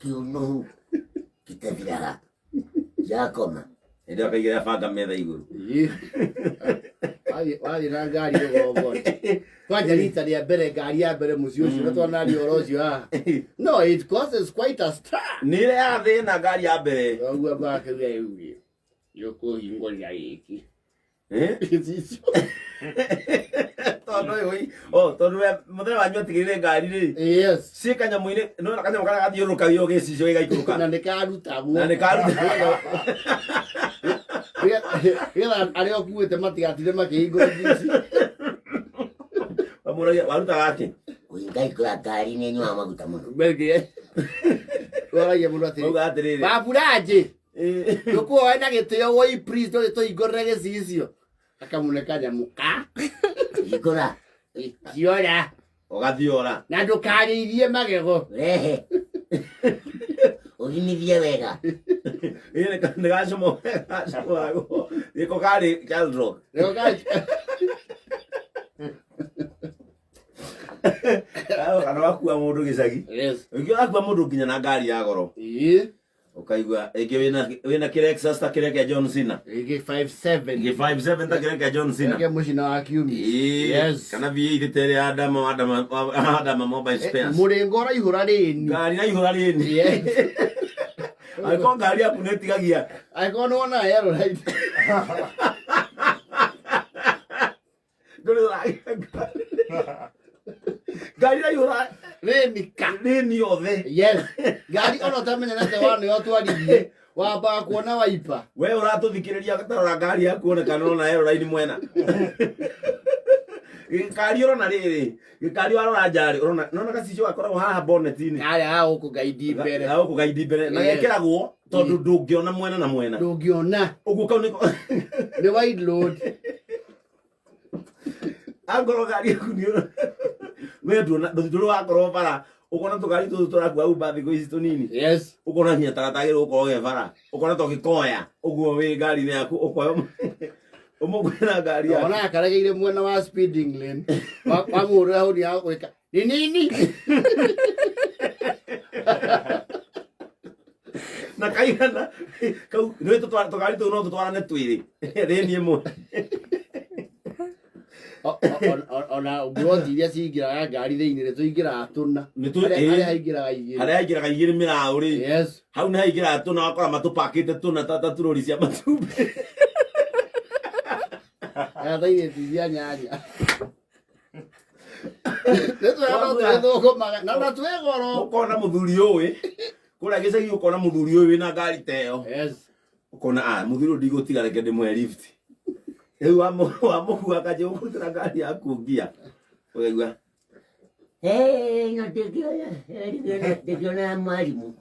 Kĩũnũhu gĩtathiraga. Yakoma. Hĩndĩ ĩyo akaigĩrĩra banga metha igũrũ. Ĩĩ. Wathiĩ na ngari rũgongo kwanja rita rĩa mbere ngari ya mbere mũciĩ ũcio na twanaria ũhoro ũcio haha no it causes quite a stir. Nĩ ĩrehaga thĩna ngari ya mbere. Ũguo mbakauga rĩu nĩũkũhingũrĩra gĩkĩ. Eh? Gĩcicio. Tondũ ũyũ oh, tondũ we mũthenya wanyu atigĩrĩre ngari rĩ. Yes. Ciĩ kanyamũ-inĩ, nĩwona kanyamũ karĩa gathiũrũrũkagio gĩcicio gĩgaikũrũka. Na nĩkarutagwo. Na nĩkarutagwo. Nĩgetha arĩa ũkuĩte matigatinde makĩhingũra gĩcicio. Wamũragia warutaga atĩ? Kũhingahingũra ngari nĩ nyuaga maguta mũno. Waragia mũndũ atĩrĩ. Mauga atĩrĩrĩ. Baburaji. Tũkuoe na gĩtĩo woi please tũgĩtũhingũrĩre gĩcicio. Akamũne kanyamũ ka. Hingũra. Thiora. Ũgathiora. Na ndũkarĩithie magego. Rehe. Ũgimithie wega. Nĩ gacomoragwo. Gĩko karĩ Charles Rock. Nĩko Kana wakua mũndũ gĩcagi. Yes. Ũngĩ wakua mũndũ nginya na ngari ya goro. Ĩĩ. Ũkaigua ĩngĩ wĩna kĩrexus ta kĩrĩa kĩa John Cena. Ĩngĩ 57. Ĩngĩ 57 ta kĩrĩa kĩa John Cena. Ĩngĩ mũcina wa kiumia. Ĩĩ. Yes. Kana V8 ta ĩrĩa ya Adama Adama Adama Mobile Spares. Mũrĩngo ũraihũra rĩni. Ngari iraihũra rĩni. Yes. Angĩkorwo ngari yaku nĩ ĩtigagia. Angĩkorwo nĩ wonaga yellow light. Ndũrĩ ũragia ngari. Ngari iraihũra Rĩni ka. rĩni yothe. Yes. Ngari ona ũtamenyerete wa nĩyo ũtwarithie. Wambaga kuona waipa. We ũratũthikĩrĩria tarora ngari yaku one kana ũrona yellow line mwena. Gĩkari ũrona rĩrĩ, gĩkari warora nja rĩ, ũrona nona gacicio gakoragwo haha bonnet-inĩ. Karĩa ga gũkũ ngaindi mbere. Ga gũkũ gaindi mbere. Na Yes. gekĩragwo tondũ ndũngĩona mwena na mwena. Ndũngĩona. Ũguo kau nĩko Nĩ wide load. Angorwo ngari yaku nĩ we nduona ndũrĩ wakorwo bara ũkona tũgari tũtũ tũrakua Uber thikũ ici tũnini. Yes. Ũkona nginya ta gatagĩrĩirwo gũkorwo ge bara ũkona ta ũgĩkoya ũguo wĩ ngari-inĩ yaku ũkoya ũmũkwĩra ngari yaku. Ona karegeire mwena wa speeding lane. Wamũhũrĩra honi ya gwĩka. Ni nini? Na kaigana kau nĩ tũgari tũu no tũtwarane twĩrĩ rĩni ĩmwe. Ona mburoti iria cingĩraga ngari thĩinĩ nĩ tũingĩraga tũna. Nĩ tũ- Harĩa ĩĩ. harĩa haingĩraga igĩrĩ. Harĩa haingĩraga igĩrĩ mĩraũ rĩ. Yes. Hau nĩ haingĩraga tũna wakora matũpakĩte tũna ta turori cia matumbĩ. Kana ta irĩti cia nyanya. Nĩ twega no twĩthũkũmaga na na twĩ goro. Ũkona mũthuri ũĩ kũrĩa gĩcagi ũkona mũthuri ũyũ wĩna ngari ta ĩyo. Yes. Ũkona ah mũthuri ũyũ ndigũtiga reke ndĩmũhe lift. Rĩu wamũkua akanjia gũkũrutĩra ngari yaku ngia. Ũkaigua Hey, no ndĩkĩona ya mwarimũ.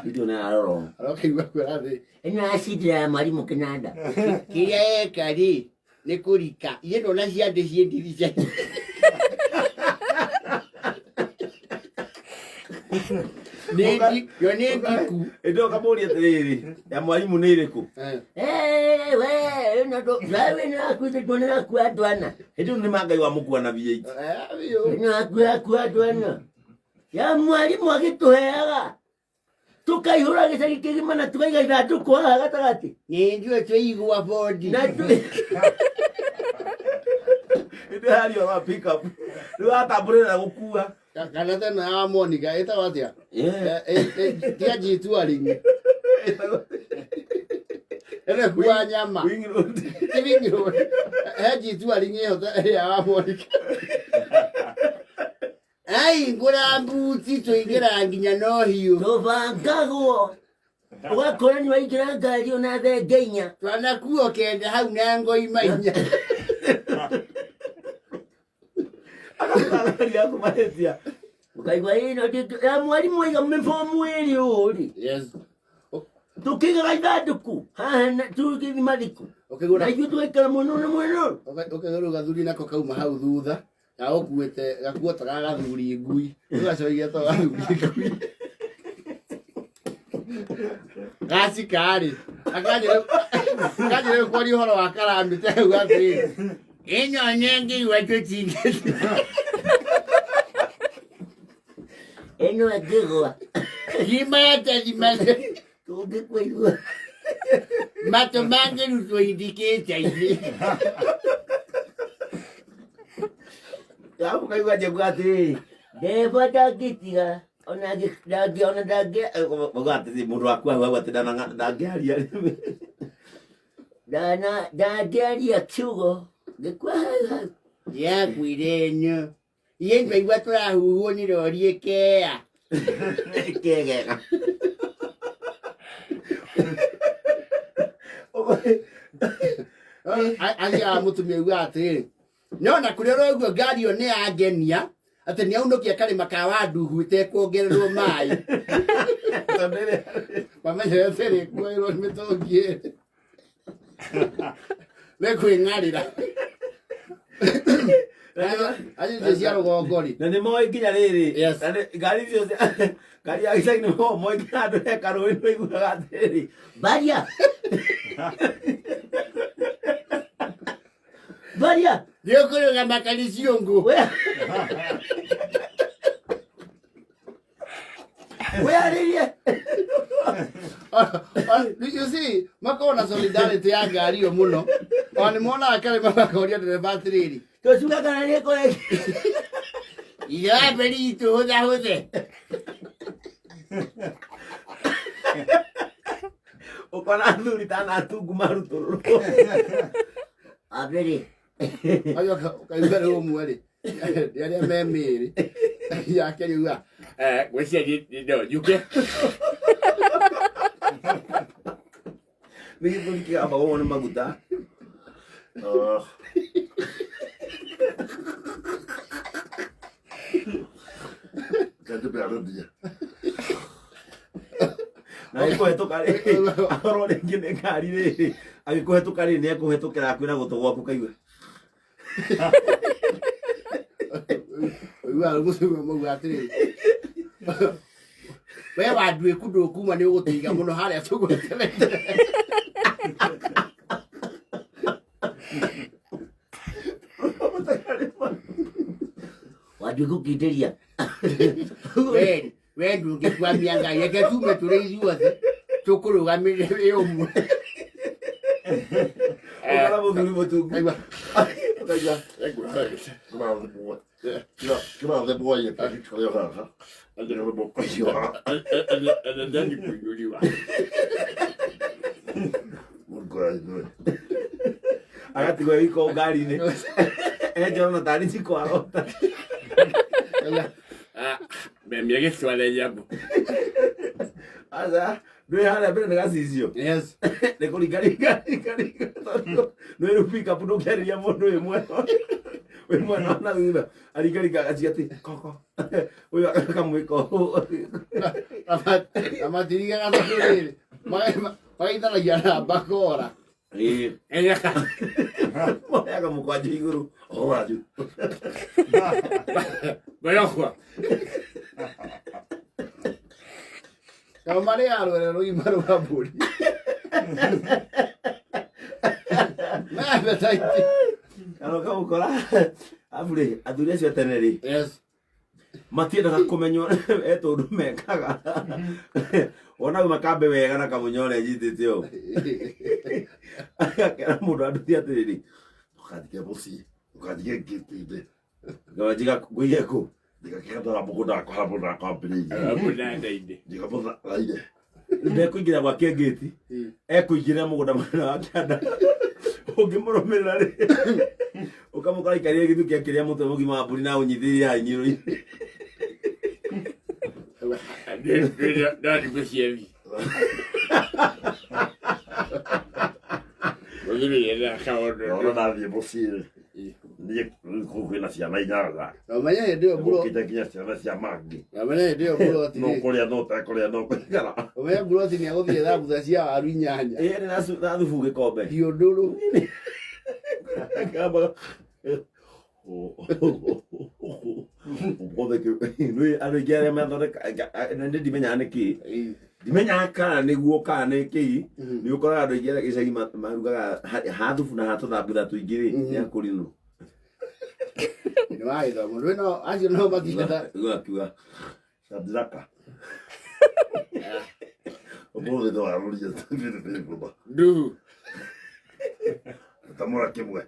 Ndĩkĩona ya roro. Arokaigua kwĩra thĩ. Ĩno yacindĩra ya mwarimũ kĩnanda. Kĩrĩa eka rĩ nĩ kũrika. Ithe ndona ciande ciĩ ndirica. Nĩ yo nĩ ndiku. Ĩndĩ ũkamũria atĩrĩrĩ, ya mwarimũ nĩ ĩrĩkũ? Eh. Hey, we, ĩno ndũ, we ĩno yaku ndĩkuona yaku andũ ana. Hĩndĩ ĩyo nĩ ma Ngai wamũkua na V8. Eh, biũ. Ĩno yaku yaku andũ ana. Ya mwarimũ agĩtũheaga. Tũkaihũra gĩcagi kĩgima na tũkaiga ithandũkũ haha gatagatĩ. Nĩ ithuĩ tũigua bodi. Na tũ- Hĩndĩ ĩyo yarĩ ũhoro wa pick up. Rĩu atambũrĩra gũkua. Kana teno ya Monica ĩtagwo atĩa? Yeah. Eh, eh, eh, Tiga G-touring. Ĩrekuwa nyama. Wing road. Ti wing road. He G-touring ĩyo ya Monica. Ai, ngũra mbuti tũingĩra nginya no hiũ. Tũbangagwo. Ũgakora nĩ waingĩra ngari ona thenge inya. Twanakuo kenda hau na ngoima inya. Akaruta ngari yaku mahĩtia. Ũkaigua ĩno ya mwarimũ aiga mĩbomu ĩrĩ ũũ rĩ. Yes. Tũkĩigaga ithandũkũ haha tũgĩthima thikũ. Ũkĩgũra Na ithuĩ tũgaikara mwena ũyũ na mwena ũyũ. Ũkĩgũra gathuri nako kauma hau thutha gagũkuĩte gakuo ta ga gathuri ngui ũgacoigia ta gathuri ngui gacikarĩ akanjĩra kwaria ũhoro wa karamĩte auga atĩrĩrĩ ĩno nĩngĩigua tũtingĩ Ĩno ĩngĩgwa. Ngima yatethimane. Tũngĩkũigua. Matũ mangĩrutwo indicate-inĩ. Alafu kaigua njengua atĩrĩrĩ, Ndereba ndangĩtiga ona ona ndangĩ mauga atĩrĩrĩ, mũndũ waku hau hau atĩ ndangĩaria. Ndana ndangĩaria kiugo ngĩkua hau hau. Yakuire ĩno. Iye twaigua tũrahuhwo nĩ rori ĩkea. Kegega. Athiaga mũtumia auga atĩrĩrĩ, nona kũrĩa ũraigua ngari ĩyo nĩ yangenia atĩ nĩ aunũkia karĩma ka wanduhu ĩtekuongererwo maĩ. Mamenyerete rĩkuoerwo nĩ mĩtũngi ĩrĩ. Nĩ kwĩng'arĩra. Acio icio cia rũgongo rĩ. Na nĩ moĩ nginya rĩrĩ. Yes. Na ngari icio ngari ya gĩcagi nĩ moĩ nginya andũ he karũĩ nĩ maiguaga atĩrĩrĩ. Baria. Baria. Nĩ ũkũrũgama kariciũngũ. We. Wĩarĩrie. You see, makoragwo na solidarity ya ngari ĩyo mũno. Ona nĩ monaga karĩma makoria ndereba atĩrĩrĩ. Tũcuka kana nĩ kũrĩ. Ithambe ritũ hũthahũthe. Ũkona athuri ta na atungu marutũrũrwo. Ambĩrĩ. Acoka ũkaigua rĩu ũmwe rĩ, nĩ arĩa me mĩĩrĩ yake rĩu ngwĩciria no njuke. Nĩ gĩthũri kĩgamba ũguo nĩ maguta. Oh. Na agĩkũhetũka rĩ, akorwo rĩngĩ nĩ ngari rĩ, agĩkũhetũka rĩ, nĩ ekũhetũkĩra hakuhĩ na gũtũ gwaku kaigua. Ũiguaga rĩu mũthuri ũmwe auga atĩrĩrĩ, we wanduĩku ndũkuma nĩ ũgũtũiga mũno harĩa tũgweterete. Wanduĩku kindĩria. We we ndũngĩkwamia Ngai, reke tume tũrĩ ithuothe tũkũrũgamĩrĩre wĩ ũmwe. Ũkora mũthuri mũtungu. Kaigua. Ũkaigua. Agatigwo e wika o ngari-inĩ. Enjora na tarĩ njiko arota. Memia gĩcware nyamũ. Aca, ndwĩ harĩa mbere nĩ gacicio. Yes. Nĩ kũringaringa ringaringa tondũ nĩ rĩu pick-up ndũngĩarĩria mũndũ wĩ mwena wĩ mwena na thutha aringaringa agaciga atĩ koko ũyũ akamwĩka ũũ. Na matirigaga tondũ rĩrĩ, magaithanagia na mbakora. Ĩĩ. Moyaga mũkwanjũ igũrũ o wanjũ. Nao marĩaga rwere rũgima rwa mbũri. Me appetite. Kana ũkamũkora arabu rĩ athuri acio a tene rĩ Yes. matiendaga kũmenywo e tũndũ mekaga wona auma kambe wega na kamũnyore nyitĩte ũũ agakera mũndũ anduthi atĩrĩrĩ Ndũkanjige mũciĩ, ndũkanjige ngĩti-inĩ, njiga ngũige kũ ndigakĩgatwara mũgũnda wakwa harĩa mũgũnda wakwa wambĩrĩirie. Njiga mũtharaire. Ndekũingĩra gwake ngĩti ekũingĩra mũgũnda mwena wa kĩanda ũngĩmũrũmĩrĩra rĩ ũkamũkora aikarĩire gĩthukĩ akĩrĩa mũtwe mũgima wa mbũri na ũnyitĩrĩire haha iniũrũ-inĩ. Ona ndathiĩ mũciĩ rĩ, niĩ rĩu kũu kwĩna ciana inyanya. Na ũmenye hĩndĩ ĩyo mburo Gũkĩte nginya ciana cia mangĩ. na ũmenye hĩndĩ ĩyo mburoti No rĩ, kũrĩa no ũtekũrĩa no kũigana. ũmenye mburoti nĩ agũthiĩ thambutha cia waru inyanya. Ĩĩ nĩ na thubu gĩkombe. Hiũ ndũrũ. Kambaga andũ aingĩ arĩa mathondeka na nĩ ndimenyaga nĩ kĩĩ ndimenyaga kana nĩguo kana nĩ kĩĩ nĩ ũkoraga andũ aingĩ arĩa gĩcagi marugaga ha thubu na ha tũthambutha tũingĩ rĩ nĩ akũrinũ Nĩ wagĩthoma. Ndũĩ no acio no matienda. akiuga Shadraka. Ũmũthĩ twarũria biribiri Nduhu. Tamũra kĩmwe.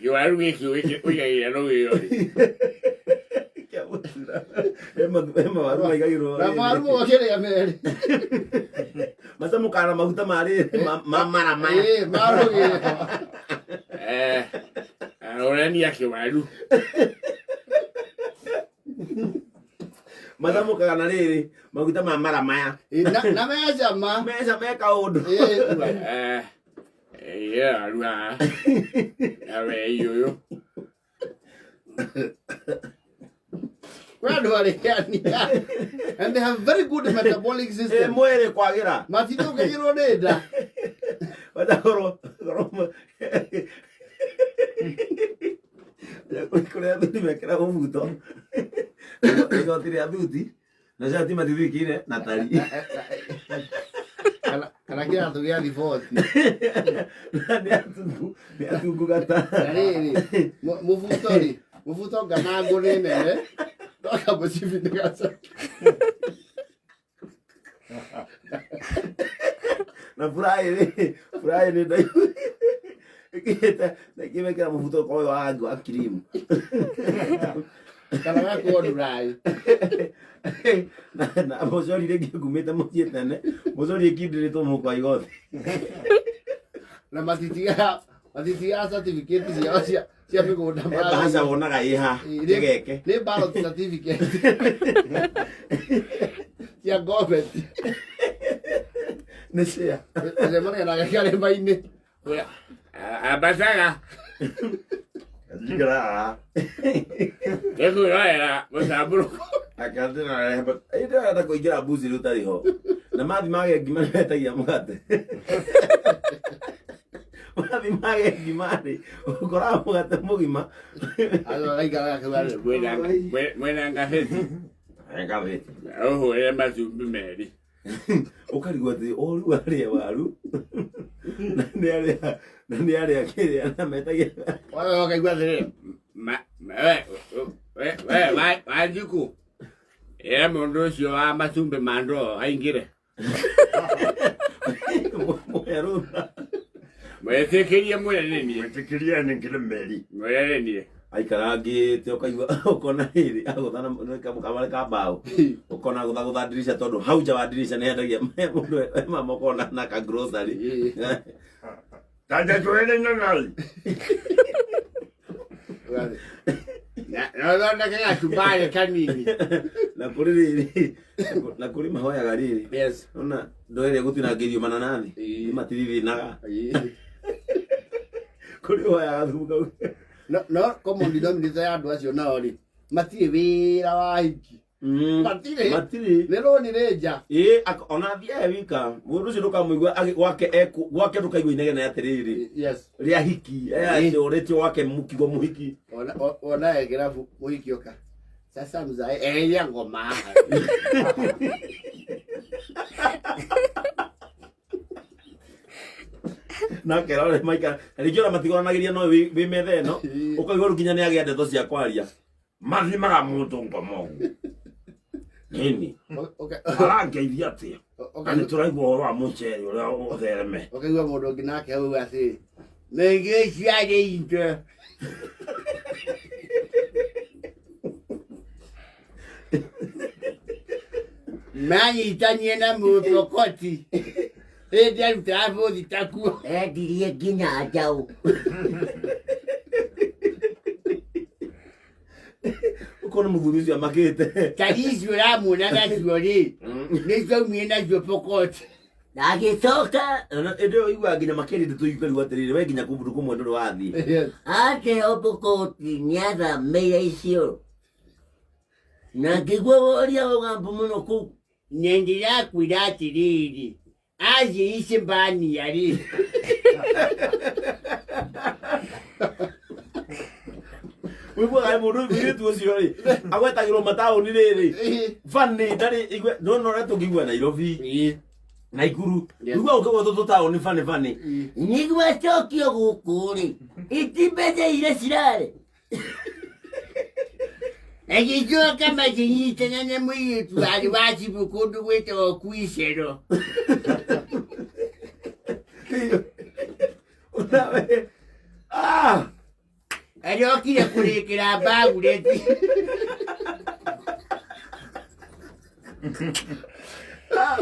Kĩwaru gĩkĩ ũigagĩrĩra rũgĩo rĩ. Kĩa mũtura. He mawaru maigagĩrwo Na maru gũkĩrĩa merĩ. Macamũkaga na maguta ma rĩrĩ ma mara maya. Ĩĩ, marũgĩo. Arorania kĩwaru. Macamũkaga na rĩrĩ maguta ma mara maya. Ĩĩ, na mecama. Meca me kaũndũ. Ĩĩ. Ĩĩ waru haha. Na wei ũyũ. Kwĩ andũ arĩania. And they have very good metabolic Ĩ system. mwĩrĩ kwagĩra. Matithũkagĩrwo nĩ nda. Watakorwo korwo kũrĩa athuri mekĩra mũbuto igoti rĩa thuti na cati matithikire na tari Kana kĩratũ gĩa thiboti. na nĩ atungu nĩ atungu gata Na rĩrĩ, mũbuto rĩ, mũbuto nganangwo nĩ nene, no kamũcibi nĩ gacoke. Na furahi rĩ furahi nĩ ndaihu ĩkĩte na ĩkĩmekĩra mũbuto korwo wa rangi wa kirimu Kana gakorwo nduraĩ. Na mũcori rĩngĩ ngumĩte mũciĩ tene mũcori ĩkindĩrĩtwo mũhuko wa igoti. Na matitigaga certificate ciao cia mĩgũnda Bahasha wonaga ĩha njegeke. Nĩ ballot certificate cia government. Nĩ cia Ũcemania nake karĩma-inĩ. Ambacaga. Njikara haha. Nĩkwĩrorera mũcambũrũko. Ndĩrenda kũingĩra mbuzi rĩu ũtarĩ ho na mathi mage ngima nĩmetagia mũgate mathi mage ngima rĩ ũkoraga mũgate mũgima. Acio agaikara akiuga atĩrĩ, Mwĩna ngathĩti. Ngathĩti. Ũhũre matumbĩ merĩ. Ũkarigwo atĩ o rĩu arĩa waru na nĩ arĩa na nĩ arĩa kĩrĩa na metagia. Wewe ũkaigua atĩrĩrĩ, We Wanjikũ, ĩra mũndũ ũcio wa matumbĩ ma ndoo aingĩre. Mwerũtha. Mwĩtĩkĩrie mwĩre nĩ niĩ. Mwĩtĩkĩrie ningire meri. Mwĩre nĩ niĩ. Aikarangĩte ũkaigua ũkona rĩrĩ agũtha na kamare ka mbaũ ũkona agũthagũtha ndirica tondũ hau nja wa ndirica nĩ hendagia mũndũ mama ũkona na ka grocery. Tanja twende nanai. ũgathiĩ. Na ũthondeke gacumbari kanini. Na kũrĩ rĩrĩ na kũrĩ mahoyaga rĩrĩ. Yes. Ona ndoo ĩrĩa ĩgũtinangĩrio mananathi Ĩĩ. nĩ matirithinaga. Ĩĩ. Kũrĩ ũhoyaga thumu kau. No common denominator ya andũ acio nao rĩ, matirĩ wĩra wa hiki. Matirĩ. Matirĩ. Nĩ rũni rĩ nja. Ĩĩ ona athiaga wika mũndũ ũcio ndũkamũigua gwake gwake ndũkaigua inegene atĩrĩrĩ. Yes. Rĩa hiki acũrĩtio gwake mũkigo mũhiki. Ona kĩrabu mũhiki ũka. Sasa mzae eheria ngoma haha. Nake rore maikara na rĩngĩ ona matigoranagĩria no wĩ metha ĩno ũkaigua rĩu nginya nĩ agĩa ndeto cia kwaria. Mathimaga mũndũ ngoma ũguo. Nini. Arangeithia atĩa? Na nĩ tũraigua ũhoro wa mũcere ũrĩa ũthereme. Ũkaigua mũndũ ũngĩ nake hau atĩrĩ, mĩngĩ ciarĩ indo. Manyitanie na mũpokoti. Hĩndĩ arutaga bũthi takuo. Endirie nginya njaũ. Ũkona mũthuri ũcio amakĩte. Tari icio ũramuona nacio rĩ, nĩciaumire nacio pokoti. Na agĩcoka Ĩndĩ ĩyo ũiguaga nginya makĩria ndeto ũkarigwo atĩrĩrĩ we nginya kũndũ kũmwe ndũrĩ wathiĩ. Yes. ateo Pokoti nĩathamĩire Isiolo. Na ngĩigua woria ũgambo mũno kũu. Na ndĩrakwĩra atĩrĩrĩ, athiĩ Icembania rĩ, Ũiguaga mũndũ mũirĩtu ũcio rĩ agwetagĩrwo mataũni rĩrĩ bani ndarĩ igue no no ũrĩa tũngĩigua Nairobi Naikuru. Yes. Ũiguaga ũkĩgwetwo tũtaũni bani bani. Nĩguo acokio gũkũ rĩ, iti mbeca iria cirarĩ. Agĩcoka makĩnyitana na mũirĩtu warĩ wa cibũ kũndũ gwĩtagwo Kuicero. Unawe. Ah! Arokire kũrĩkĩra mbagureti. Ah,